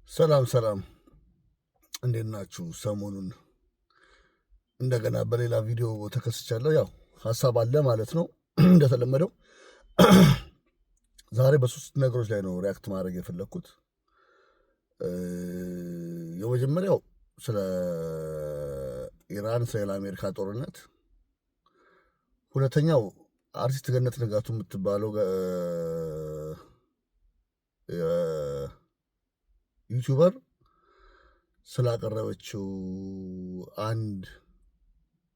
ሰላም ሰላም፣ እንዴት ናችሁ? ሰሞኑን እንደገና በሌላ ቪዲዮ ተከስቻለሁ። ያው ሀሳብ አለ ማለት ነው። እንደተለመደው ዛሬ በሶስት ነገሮች ላይ ነው react ማድረግ የፈለግኩት። የመጀመሪያው ስለ ኢራን እስራኤል አሜሪካ ጦርነት፣ ሁለተኛው አርቲስት ገነት ንጋቱ የምትባለው YouTuber ስላቀረበችው አንድ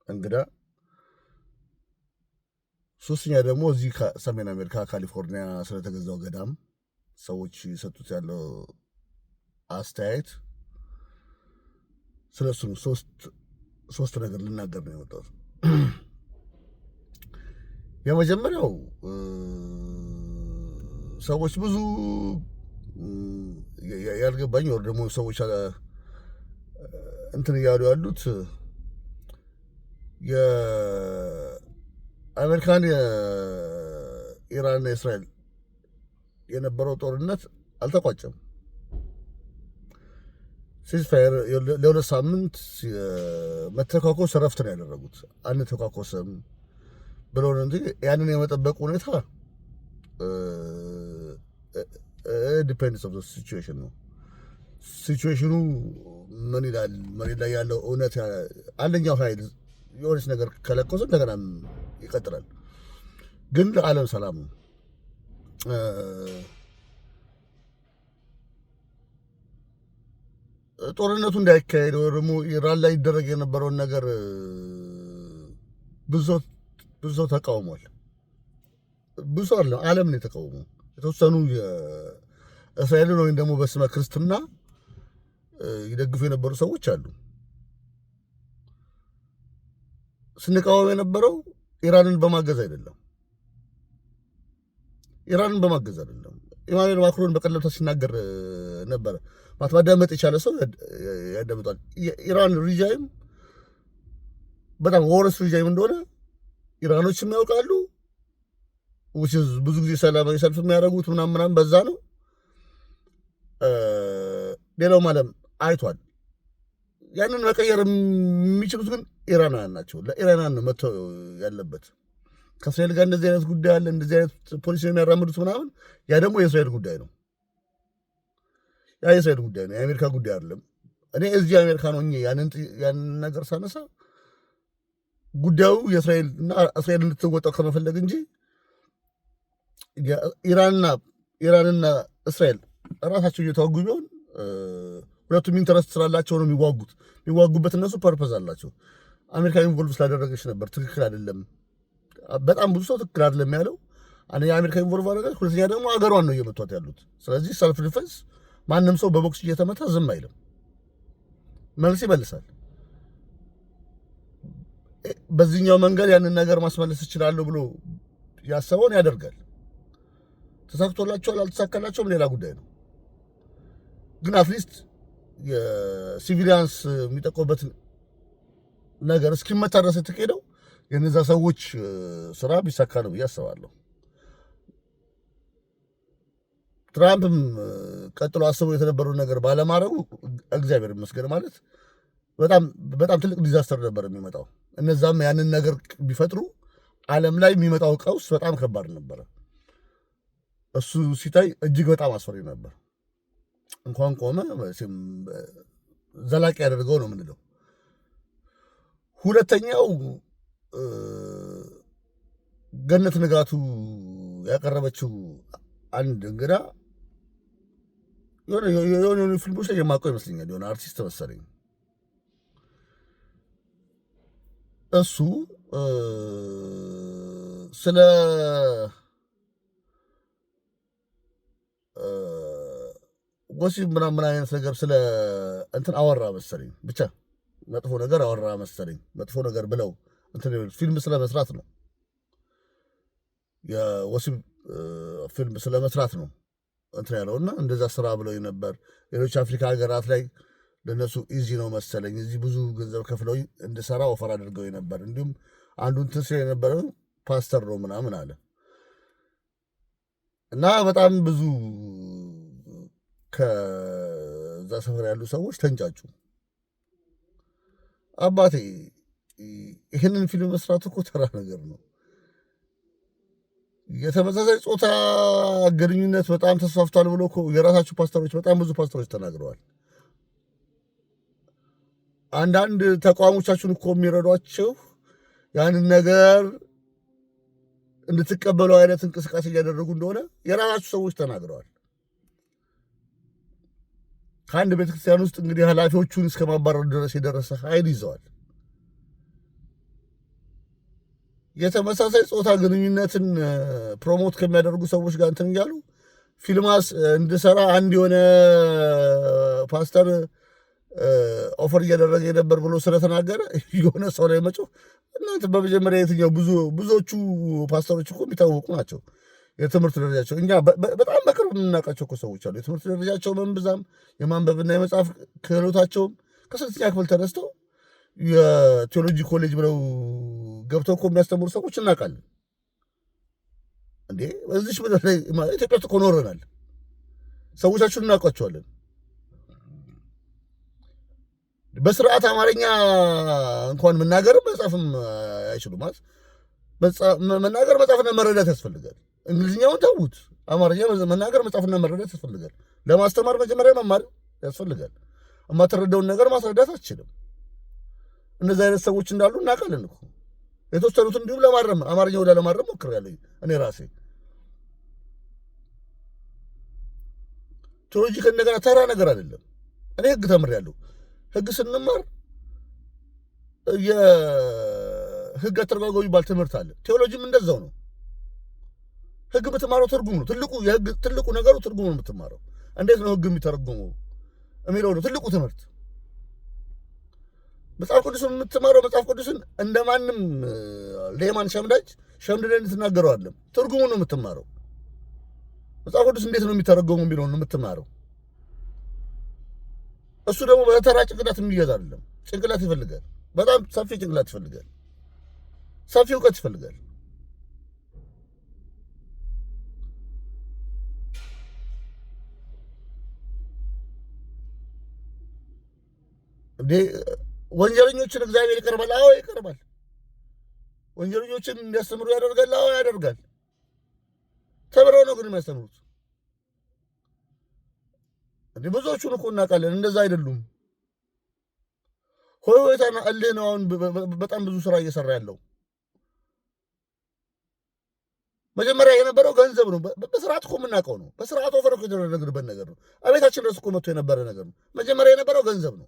እንግዳ፣ ሶስተኛ ደግሞ እዚህ ሰሜን አሜሪካ ካሊፎርኒያ ስለተገዛው ገዳም ሰዎች የሰጡት ያለው አስተያየት ስለሱ ነው። ሶስት ነገር ልናገር ነው የመጣሁት። የመጀመሪያው ሰዎች ብዙ ያልገባኝ ወር ደግሞ ሰዎች እንትን እያሉ ያሉት የአሜሪካን የኢራንና የእስራኤል የነበረው ጦርነት አልተቋጨም። Ceasefire ለ2 ሳምንት መተኳኮስ እረፍት ነው ያደረጉት። አንተኳኮስም ብለው ነው እንጂ ያንን የመጠበቅ ሁኔታ depends of situation ነው። Situation ኑ ምን ይላል፣ መሬት ላይ ያለው እውነት፣ አንደኛው ኃይል የሆነች ነገር ከለኮሰ እንደገና ይቀጥላል። ግን ለዓለም ሰላም ነው። ጦርነቱ እንዳይካሄድ ወይ ደግሞ ኢራን ላይ ይደረግ የነበረውን ነገር ብዙ ሰው ተቃውሟል። ብዙ ሰው አይደለም፣ ዓለም ነው የተቃወመው። የተወሰኑ እስራኤልን ወይም ደግሞ በስመ ክርስትና ይደግፉ የነበሩ ሰዎች አሉ። ስንቃወም የነበረው ኢራንን በማገዝ አይደለም። ኢራንን በማገዝ አይደለም። ኢማኑኤል ማክሮን በቀለብታ ሲናገር ነበረ። ማዳመጥ የቻለ ሰው ያዳምጧል። የኢራን regime በጣም worst regime እንደሆነ ኢራኖችም ያውቃሉ። ብዙ ጊዜ ሰላማዊ ሰልፍ የሚያደርጉት ምናምን ምናምን በዛ ነው። ሌላውም ዓለም አይቷል። ያንን መቀየር የሚችሉት ግን ኢራናውያን ናቸው። ለኢራናውያን ነው መተው ያለበት። ከእስራኤል ጋር እንደዚህ አይነት ጉዳይ አለ፣ እንደዚህ አይነት ፖሊሲ የሚያራምዱት ምናምን፣ ያ ደግሞ የእስራኤል ጉዳይ ነው። ያ የእስራኤል ጉዳይ ነው፣ የአሜሪካ ጉዳይ አይደለም። እኔ እዚህ አሜሪካ ነው ያንን ነገር ሳነሳ ጉዳዩ የእስራኤል እና እስራኤል እንድትወጣው ከመፈለግ እንጂ ኢራንና እስራኤል ራሳቸው እየተዋጉ ቢሆን ሁለቱም interest ስላላቸው ነው የሚዋጉት። የሚዋጉበት እነሱ purpose አላቸው። አሜሪካ involve ስላደረገች ነበር። ትክክል አይደለም። በጣም ብዙ ሰው ትክክል አይደለም ያለው አንደኛ አሜሪካ involve አደረገች፣ ሁለተኛ ደግሞ አገሯን ነው እየመቷት ያሉት። ስለዚህ self defense፣ ማንም ሰው በቦክስ እየተመታ ዝም አይልም፣ መልስ ይመልሳል። በዚህኛው መንገድ ያንን ነገር ማስመለስ እችላለሁ ብሎ ያሰበውን ያደርጋል። ተሳክቶላቸዋል አልተሳካላቸውም ሌላ ጉዳይ ነው። ግን at least የ civilians የሚጠቀሙበትን ነገር እስኪመታ ድረስ የተካሄደው የነዛ ሰዎች ስራ ቢሳካ ነው ብዬ አስባለሁ። ትራምፕም ቀጥሎ አስበው የተነበረውን ነገር ባለማድረጉ እግዚአብሔር ይመስገን። ማለት በጣም በጣም ትልቅ disaster ነበር የሚመጣው። እነዛም ያንን ነገር ቢፈጥሩ ዓለም ላይ የሚመጣው ቀውስ በጣም ከባድ ነበረ። እሱ ሲታይ እጅግ በጣም አስፈሪ ነበር። እንኳን ቆመ፣ ዘላቂ ያደርገው ነው የምንለው። ሁለተኛው ገነት ንጋቱ ያቀረበችው አንድ እንግዳ የሆነ የሆነ ፊልሞች ላይ የማውቀው ይመስለኛል። የሆነ አርቲስት መሰለኝ። እሱ ስለ ወሲብ ምናምን አይነት ነገር ስለ እንትን አወራ መሰለኝ። ብቻ መጥፎ ነገር አወራ መሰለኝ። መጥፎ ነገር ብለው እንትን ፊልም ስለ መስራት ነው፣ የወሲብ ፊልም ስለ መስራት ነው እንትን ያለው እና እንደዛ ስራ ብለው ነበር። ሌሎች አፍሪካ ሀገራት ላይ ለእነሱ easy ነው መሰለኝ። እዚህ ብዙ ገንዘብ ከፍለው እንድሰራ offer አድርገው ነበር። እንዲሁም አንዱ እንትን ሲል የነበረው ፓስተር ነው ምናምን አለ እና በጣም ብዙ ከዛ እዛ ሰፈር ያሉ ሰዎች ተንጫጩ። አባቴ ይህንን ፊልም መስራት እኮ ተራ ነገር ነው። የተመሳሳይ ጾታ ግንኙነት በጣም ተስፋፍቷል ብሎ እኮ የራሳችሁ ፓስተሮች፣ በጣም ብዙ ፓስተሮች ተናግረዋል። አንዳንድ ተቋሞቻችሁን እኮ የሚረዷቸው ያንን ነገር እንድትቀበለው አይነት እንቅስቃሴ እያደረጉ እንደሆነ የራሳችሁ ሰዎች ተናግረዋል። ከአንድ ቤተክርስቲያን ውስጥ እንግዲህ ኃላፊዎቹን እስከ ማባረር ድረስ የደረሰ ኃይል ይዘዋል። የተመሳሳይ ጾታ ግንኙነትን promote ከሚያደርጉ ሰዎች ጋር እንትን እያሉ ፊልማስ እንድሰራ አንድ የሆነ ፓስተር offer እያደረገ የነበር ብሎ ስለተናገረ የሆነ ሰው ላይ መጮህ፣ እናንተ በመጀመሪያ የትኛው፣ ብዙዎቹ ፓስተሮች እኮ የሚታወቁ ናቸው። የትምህርት ደረጃቸው እኛ በጣም በቅርብ የምናውቃቸው እኮ ሰዎች አሉ። የትምህርት ደረጃቸው መንብዛም የማንበብና የመጻፍ ክህሎታቸውም ከስድስተኛ ክፍል ተነስተው የቴዎሎጂ ኮሌጅ ብለው ገብተው እኮ የሚያስተምሩ ሰዎች እናውቃለን። እንዴ፣ በዚች ምድር ላይ ኢትዮጵያ ውስጥ እኮ ኖረናል። ሰዎቻችሁን እናውቃቸዋለን። በስርዓት አማርኛ እንኳን መናገርም መጻፍም አይችሉም። ማለት መናገር፣ መጻፍና መረዳት ያስፈልጋል። እንግሊዝኛውን ተዉት። አማርኛ መናገር፣ መጻፍና መረዳት ያስፈልጋል። ለማስተማር መጀመሪያ መማር ያስፈልጋል። የማትረዳውን ነገር ማስረዳት አትችልም። እነዚህ አይነት ሰዎች እንዳሉ እናውቃለን እኮ። የተወሰኑት እንዲሁም ለማረም፣ አማርኛ ወደ ለማረም ሞክሬያለሁ እኔ ራሴ። ቴዎሎጂ ከእንደገና ተራ ነገር አይደለም። እኔ ህግ ተምሬያለሁ። ህግ ስንማር የህግ አተረጓጎም የሚባል ትምህርት አለ። ቴዎሎጂም እንደዛው ነው። ህግ የምትማረው ትርጉም ነው። ትልቁ የህግ ትልቁ ነገሩ ትርጉም ነው የምትማረው። እንዴት ነው ህግ የሚተረጉመው የሚለው ነው ትልቁ ትምህርት። መጽሐፍ ቅዱስን የምትማረው መጽሐፍ ቅዱስን እንደማንም layman ሸምዳጅ ሸምድደህ እንድትናገረው አይደለም። ትርጉሙ ነው የምትማረው። መጽሐፍ ቅዱስ እንዴት ነው የሚተረጎመው የሚለው ነው የምትማረው። እሱ ደግሞ በተራ ጭንቅላት የሚያዝ አይደለም። ጭንቅላት ይፈልጋል። በጣም ሰፊ ጭንቅላት ይፈልጋል። ሰፊ እውቀት ይፈልጋል። እንዴ፣ ወንጀለኞችን እግዚአብሔር ይቀርባል? አዎ ይቀርባል። ወንጀለኞችን እንዲያስተምሩ ያደርጋል? አዎ ያደርጋል። ተምረው ነው ግን የሚያስተምሩት። እንዴ፣ ብዙዎቹን እኮ እናውቃለን፣ እንደዛ አይደሉም። ሆይ ሆይታና እልህ ነው አሁን በጣም ብዙ ስራ እየሰራ ያለው። መጀመሪያ የነበረው ገንዘብ ነው። በስርዓት እኮ የምናውቀው ነው። በስርዓት offer እኮ የተደረግንበት ነገር ነው። አቤታችን ድረስ እኮ መጥቶ የነበረ ነገር ነው። መጀመሪያ የነበረው ገንዘብ ነው።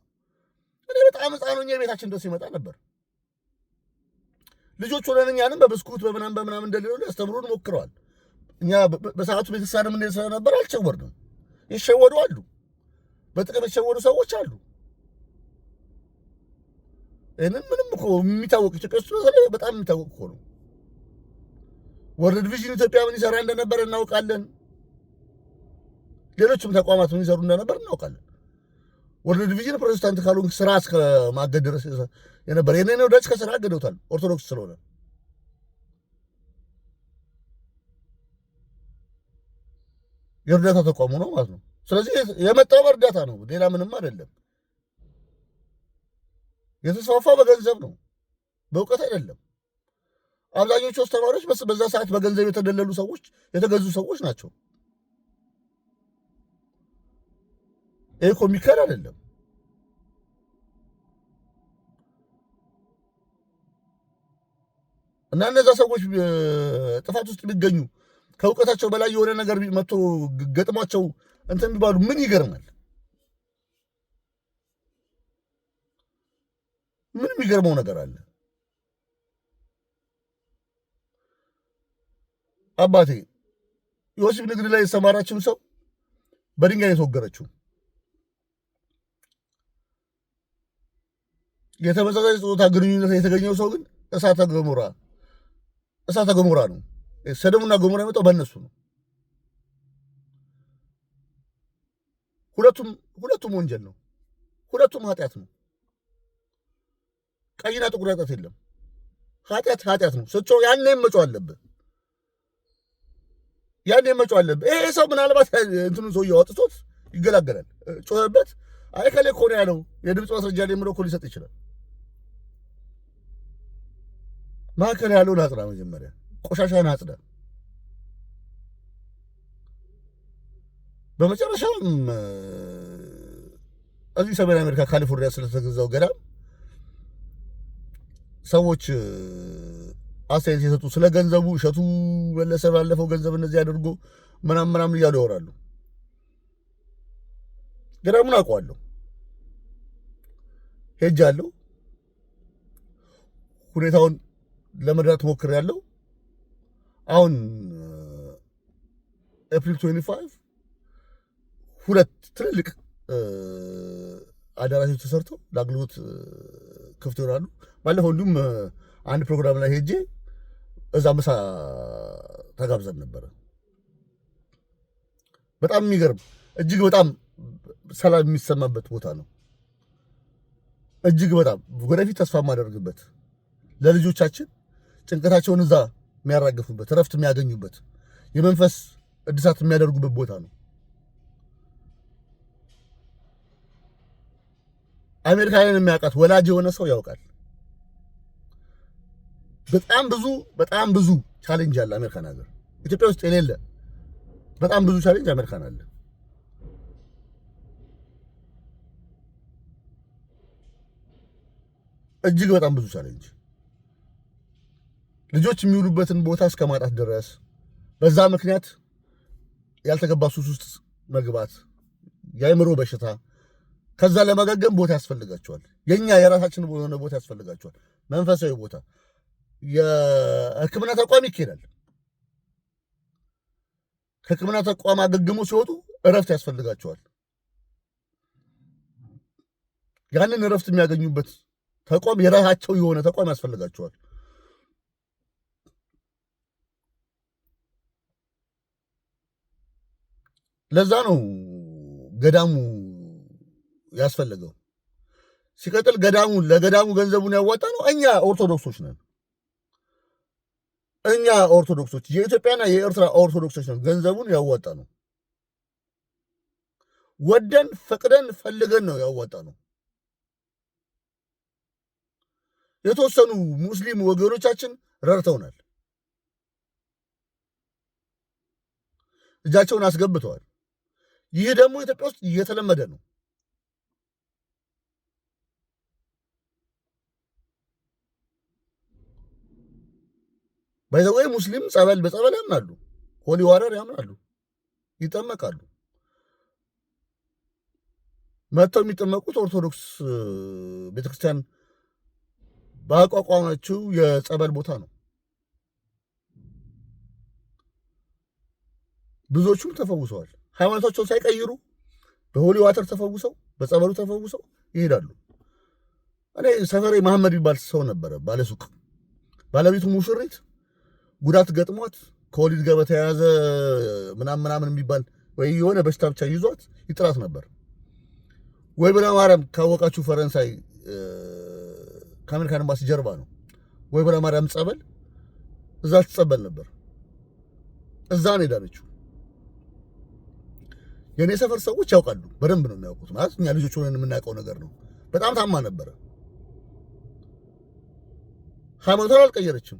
እኔ በጣም ሕፃን ሆኜ ቤታችን ድረስ ይመጣ ነበር። ልጆች ሆነን እኛንም በብስኩት በምናምን በምናምን እንደሌለው ሊያስተምሩን ሞክረዋል። እኛ በሰዓቱ ቤተክርስቲያንም እንሄድ ስለነበር አልቸወርንም። ይሸወዱ አሉ። በጥቅም የተሸወዱ ሰዎች አሉ። ይህንን ምንም እኮ የሚታወቅ፣ ኢትዮጵያ ውስጥ በተለይ በጣም የሚታወቅ እኮ ነው። ወርልድ ቪዥን ኢትዮጵያ ምን ይሰራ እንደነበር እናውቃለን። ሌሎችም ተቋማት ምን ይሰሩ እንደነበር እናውቃለን። ወርልድ ቪዥን ፕሮቴስታንት ካልሆንክ ስራ እስከ ማገድ ድረስ የነበረ፣ የኔን ወዳጅ ከስራ አገደውታል ኦርቶዶክስ ስለሆነ። የእርዳታ ተቋሙ ነው ማለት ነው። ስለዚህ የመጣው በእርዳታ ነው፣ ሌላ ምንም አይደለም። የተስፋፋው በገንዘብ ነው፣ በእውቀት አይደለም። አብዛኞቹ አስተማሪዎች በዛ ሰዓት በገንዘብ የተደለሉ ሰዎች፣ የተገዙ ሰዎች ናቸው። ይሄ እኮ የሚካድ አይደለም። እና እነዛ ሰዎች ጥፋት ውስጥ ቢገኙ፣ ከእውቀታቸው በላይ የሆነ ነገር መጥቶ ገጥሟቸው እንትን ቢባሉ ምን ይገርማል? ምን የሚገርመው ነገር አለ? አባቴ፣ የወሲብ ንግድ ላይ የተሰማራችውን ሰው በድንጋይ የተወገረችው፣ የተመሳሳይ ጾታ ግንኙነት የተገኘው ሰው ግን እሳተ ገሞራ፣ እሳተ ገሞራ ነው። ሰዶምና ገሞራ የመጣው በእነሱ ነው። ሁለቱም ወንጀል ነው። ሁለቱም ኃጢአት ነው። ቀይና ጥቁር ኃጢአት የለም። ኃጢአት ኃጢአት ነው። ስትጮህ ያኔም መጮህ አለብህ። ያኔ መጮህ አለብህ። ይሄ ሰው ምናልባት እንትኑን ሰውዬው አውጥቶት ይገላገላል። ጮኸበት። አይ እከሌ እኮ ነው ያለው የድምፅ ማስረጃ ላይ ብሎ እኮ ሊሰጥ ይችላል። ማዕከል ያለውን አጽዳ፣ መጀመሪያ ቆሻሻን አጽዳ። በመጨረሻም እዚህ ሰሜን አሜሪካ ካሊፎርኒያ ስለተገዛው ገዳም ሰዎች አስተያየት የሰጡ ስለ ገንዘቡ እሸቱ መለሰ ባለፈው ገንዘብ እነዚህ አድርጎ ምናምን ምናምን እያሉ ያወራሉ። ገዳሙን አውቀዋለሁ፣ ሄጃለሁ፣ ሁኔታውን ለመርዳት ሞክሬያለሁ። አሁን ኤፕሪል 25 ሁለት ትልልቅ አዳራሾች ተሰርተው ለአገልግሎት ክፍት ይሆናሉ። ባለፈው እንዲሁም አንድ ፕሮግራም ላይ ሄጄ እዛ ምሳ ተጋብዘን ነበረ። በጣም የሚገርም እጅግ በጣም ሰላም የሚሰማበት ቦታ ነው። እጅግ በጣም ወደፊት ተስፋ የማደርግበት ለልጆቻችን ጭንቀታቸውን እዛ የሚያራግፉበት፣ እረፍት የሚያገኙበት፣ የመንፈስ እድሳት የሚያደርጉበት ቦታ ነው። አሜሪካንን የሚያውቃት ወላጅ የሆነ ሰው ያውቃል። በጣም ብዙ በጣም ብዙ challenge አለ አሜሪካን ሀገር፣ ኢትዮጵያ ውስጥ የሌለ በጣም ብዙ challenge አሜሪካን አለ። እጅግ በጣም ብዙ challenge፣ ልጆች የሚውሉበትን ቦታ እስከ ማጣት ድረስ፣ በዛ ምክንያት ያልተገባ ሱስ ውስጥ መግባት፣ የአእምሮ በሽታ፣ ከዛ ለማገገም ቦታ ያስፈልጋቸዋል። የኛ የራሳችን የሆነ ቦታ ያስፈልጋቸዋል። መንፈሳዊ ቦታ፣ የሕክምና ተቋም ይካሄዳል። ከሕክምና ተቋም አገግሞ ሲወጡ እረፍት ያስፈልጋቸዋል። ያንን እረፍት የሚያገኙበት ተቋም የራሳቸው የሆነ ተቋም ያስፈልጋቸዋል። ለዛ ነው ገዳሙ ያስፈልገው። ሲቀጥል ገዳሙ ለገዳሙ ገንዘቡን ያዋጣ ነው እኛ ኦርቶዶክሶች ነን። እኛ ኦርቶዶክሶች የኢትዮጵያና የኤርትራ ኦርቶዶክሶች ነን። ገንዘቡን ያዋጣ ነው። ወደን ፈቅደን ፈልገን ነው ያዋጣ ነው። የተወሰኑ ሙስሊም ወገኖቻችን ረድተውናል። እጃቸውን አስገብተዋል። ይህ ደግሞ ኢትዮጵያ ውስጥ እየተለመደ ነው። By the way ሙስሊም ጸበል በጸበል ያምናሉ፣ holy water ያምናሉ፣ ይጠመቃሉ። መጥተው የሚጠመቁት ኦርቶዶክስ ቤተክርስቲያን ባቋቋመችው የጸበል ቦታ ነው። ብዙዎቹም ተፈውሰዋል። ሃይማኖታቸውን ሳይቀይሩ በ holy water ተፈውሰው በጸበሉ ተፈውሰው ይሄዳሉ። እኔ ሰፈሬ መሐመድ የሚባል ሰው ነበረ፣ ባለሱቅ። ባለቤቱ ሙሽሪት ጉዳት ገጥሟት ከወሊድ ጋር በተያያዘ ምናምን ምናምን የሚባል ወይ የሆነ በሽታ ብቻ ይዟት ይጥራት ነበር። ወይ ብለ ማርያም ካወቃችሁ ፈረንሳይ ከአሜሪካን ኤምባሲ ጀርባ ነው። ወይ ብለ ማርያም ጸበል እዛ ትጸበል ነበር። እዛ ነው የዳነችው። የኔ ሰፈር ሰዎች ያውቃሉ፣ በደንብ ነው የሚያውቁት። ማለት እኛ ልጆች ሆነን የምናውቀው ነገር ነው። በጣም ታማ ነበረ። ሃይማኖቷን አልቀየረችም።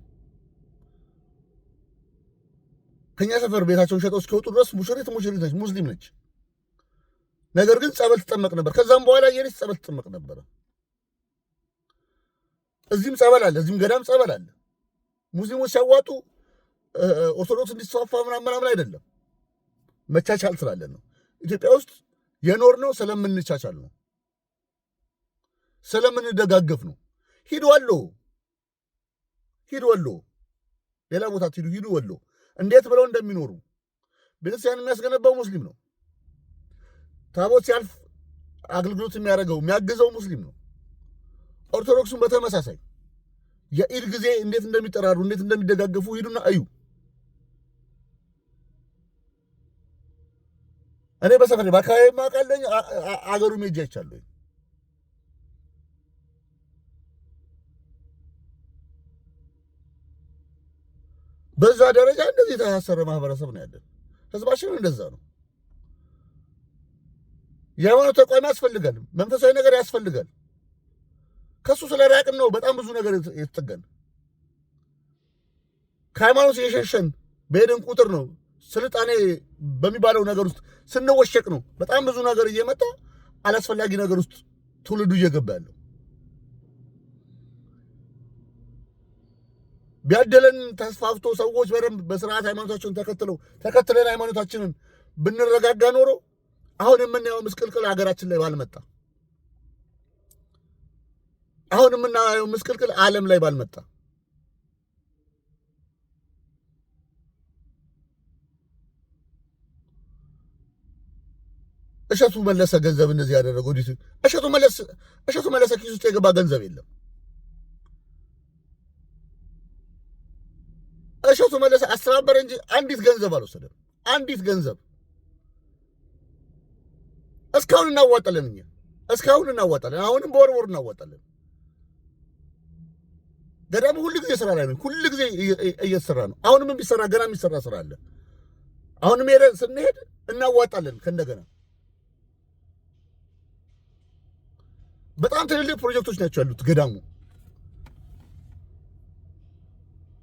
ከኛ ሰፈር ቤታቸውን ሸጠው እስኪወጡ ድረስ ሙሽሪት ሙሽሪት ነች፣ ሙስሊም ነች። ነገር ግን ጸበል ትጠመቅ ነበር። ከዛም በኋላ የኔ ጸበል ትጠመቅ ነበረ። እዚህም ጸበል አለ፣ እዚህም ገዳም ጸበል አለ። ሙስሊሞች ሲያዋጡ ኦርቶዶክስ እንዲስፋፋ ምናምን ምናምን አይደለም፣ መቻቻል ስላለን ነው። ኢትዮጵያ ውስጥ የኖርነው ስለምንቻቻል ነው፣ ስለምንደጋገፍ ነው። ሂዱ ወሎ፣ ሂዱ ወሎ፣ ሌላ ቦታ ትሂዱ፣ ሂዱ ወሎ። እንዴት ብለው እንደሚኖሩ ቤተክርስቲያን የሚያስገነባው ሙስሊም ነው። ታቦት ሲያልፍ አገልግሎት የሚያደርገው የሚያግዘው ሙስሊም ነው። ኦርቶዶክሱን በተመሳሳይ የኢድ ጊዜ እንዴት እንደሚጠራሩ እንዴት እንደሚደጋገፉ ሂዱና እዩ። እኔ በሰፈሬ በአካባቢ ማውቃለኝ፣ አገሩ ሄጄ አይቻለሁ። በዛ ደረጃ እንደዚህ የተሳሰረ ማህበረሰብ ነው ያለን። ህዝባችን እንደዛ ነው። የሃይማኖት ተቋም ያስፈልጋል። መንፈሳዊ ነገር ያስፈልጋል። ከሱ ስለራቅን ነው በጣም ብዙ ነገር የተጠጋን። ከሃይማኖት የሸሸን በሄድን ቁጥር ነው ስልጣኔ በሚባለው ነገር ውስጥ ስንወሸቅ ነው በጣም ብዙ ነገር እየመጣ አላስፈላጊ ነገር ውስጥ ትውልዱ እየገባ ያለው። ቢያደለን ተስፋፍቶ ሰዎች በደንብ በስርዓት ሃይማኖታቸውን ተከትለን ሃይማኖታችንን ብንረጋጋ ኖሮ አሁን የምናየው ምስቅልቅል ሀገራችን ላይ ባልመጣ፣ አሁን የምናየው ምስቅልቅል ዓለም ላይ ባልመጣ። እሸቱ መለሰ ገንዘብ እንደዚህ ያደረገው እሸቱ መለሰ ኪስ ውስጥ የገባ ገንዘብ የለም። እሸቱ መለሰ አስተባበረ እንጂ አንዲት ገንዘብ አልወሰደም። አንዲት ገንዘብ። እስካሁን እናዋጣለን፣ እኛ እስካሁን እናዋጣለን። አሁንም በወር ወር እናዋጣለን። ገዳሙ ሁል ጊዜ ስራ ላይ ነው። ሁል ጊዜ እየተሰራ ነው። አሁንም የሚሰራ፣ ገና የሚሰራ ስራ አለ። አሁንም ሄደ ስንሄድ እናዋጣለን ከእንደገና። በጣም ትልልቅ ፕሮጀክቶች ናቸው ያሉት ገዳሙ።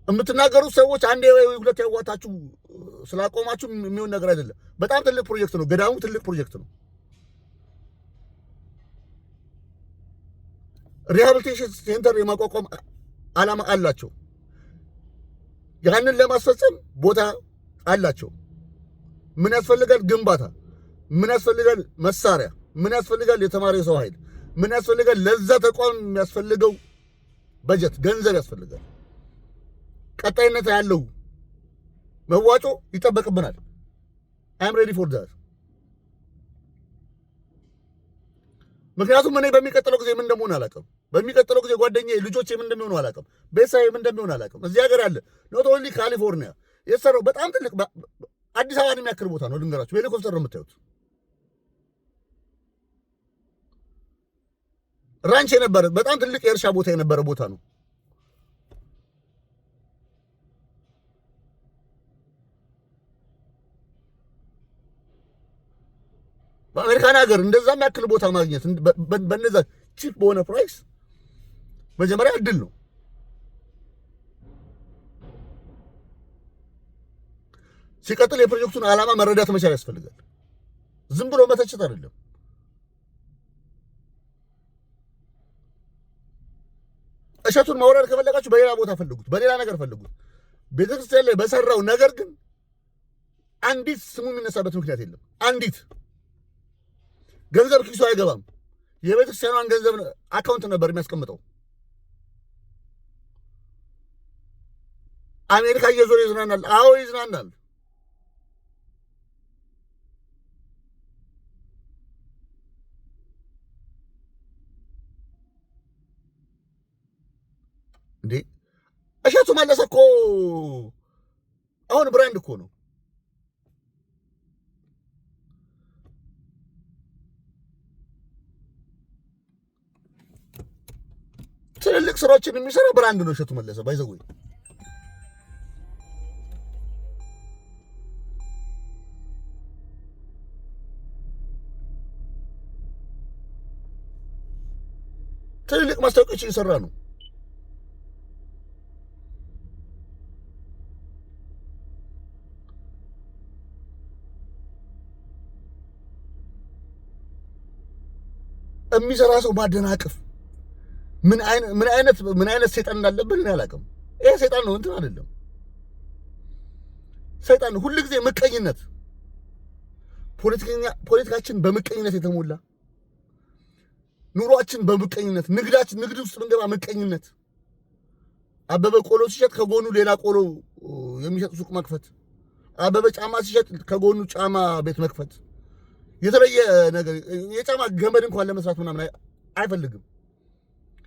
የምትናገሩት ሰዎች አንዴ ወይ ሁለት ያዋጣችሁ ስላቆማችሁ የሚሆን ነገር አይደለም። በጣም ትልቅ ፕሮጀክት ነው። ገዳሙ ትልቅ ፕሮጀክት ነው። Rehabilitation center የማቋቋም ዓላማ አላቸው። ያንን ለማስፈጸም ቦታ አላቸው። ምን ያስፈልጋል? ግንባታ። ምን ያስፈልጋል? መሳሪያ። ምን ያስፈልጋል? የተማረ የሰው ኃይል። ምን ያስፈልጋል? ለዛ ተቋም የሚያስፈልገው በጀት፣ ገንዘብ ያስፈልጋል። ቀጣይነት ያለው መዋጮ ይጠበቅብናል። I'm ready for that። ምክንያቱም እኔ በሚቀጥለው ጊዜ ምን እንደምሆን አላውቅም። በሚቀጥለው ጊዜ ጓደኛዬ፣ ልጆቼ ምን እንደሚሆኑ አላውቅም። ቤተሰቤ ምን እንደሚሆን አላውቅም። እዚህ ሀገር ያለ not only ካሊፎርኒያ የተሰራው በጣም ትልቅ፣ አዲስ አበባን የሚያክል ቦታ ነው። ልንገራችሁ፣ በሄሊኮፕተር ነው የምታዩት። Ranch የነበረ፣ በጣም ትልቅ የእርሻ ቦታ የነበረ ቦታ ነው። በአሜሪካን ሀገር እንደዛ የሚያክል ቦታ ማግኘት በነዛ cheap በሆነ price መጀመሪያ እድል ነው። ሲቀጥል የፕሮጀክቱን ዓላማ መረዳት መቻል ያስፈልጋል። ዝም ብሎ መተቸት አይደለም። እሸቱን ማውረድ ከፈለጋችሁ በሌላ ቦታ ፈልጉት፣ በሌላ ነገር ፈልጉት። ቤተክርስቲያን ላይ በሰራው ነገር ግን አንዲት ስሙ የሚነሳበት ምክንያት የለም። አንዲት ገንዘብ ኪሱ አይገባም። የቤተክርስቲያኗን ገንዘብ account ነበር የሚያስቀምጠው። አሜሪካ እየዞረ ይዝናናል። አዎ ይዝናናል። እንዴ፣ እሸቱ መለሰ እኮ አሁን brand እኮ ነው። ትልልቅ ስራዎችን የሚሰራ brand ነው እሸቱ መለሰ፣ by the way። ትልልቅ ማስታወቂያዎች እየሰራ ነው። የሚሰራ ሰው ማደናቀፍ ምን አይነት ሰይጣን እንዳለብን እኔ አላውቅም። ይሄ ሰይጣን ነው፣ እንትን አይደለም። ሰይጣን ነው። ሁል ጊዜ ምቀኝነት፣ ፖለቲካችን በምቀኝነት የተሞላ፣ ኑሯችን በምቀኝነት፣ ንግዳችን፣ ንግድ ውስጥ ብንገባ ምቀኝነት። አበበ ቆሎ ሲሸጥ ከጎኑ ሌላ ቆሎ የሚሸጥ ሱቅ መክፈት፣ አበበ ጫማ ሲሸጥ ከጎኑ ጫማ ቤት መክፈት፣ የተለየ ነገር የጫማ ገመድ እንኳን ለመስራት ምናምን አይፈልግም።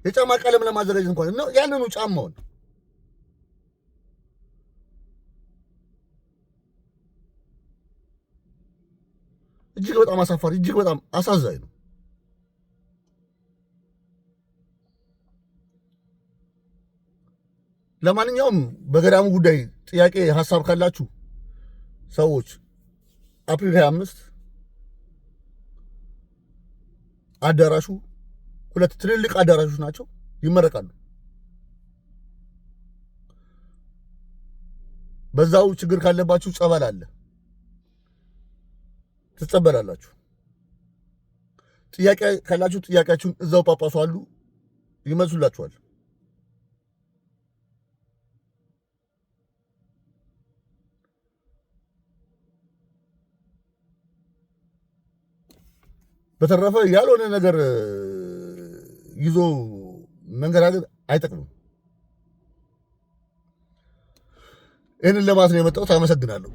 የጫማ ቀለም ለማዘጋጀት እንኳን ነው፣ ያንኑ ጫማውን። እጅግ በጣም አሳፋሪ፣ እጅግ በጣም አሳዛኝ ነው። ለማንኛውም በገዳሙ ጉዳይ ጥያቄ፣ ሀሳብ ካላችሁ ሰዎች፣ አፕሪል 25 አዳራሹ ሁለት ትልልቅ አዳራሾች ናቸው፣ ይመረቃሉ። በዛው ችግር ካለባችሁ ጸበል አለ፣ ትጸበላላችሁ። ጥያቄ ካላችሁ ጥያቄያችሁን እዛው ጳጳሱ አሉ፣ ይመልሱላችኋል። በተረፈ ያልሆነ ነገር ይዞ መንገራገጥ አይጠቅምም። ይህንን ለማለት ነው የመጣሁት። አመሰግናለሁ።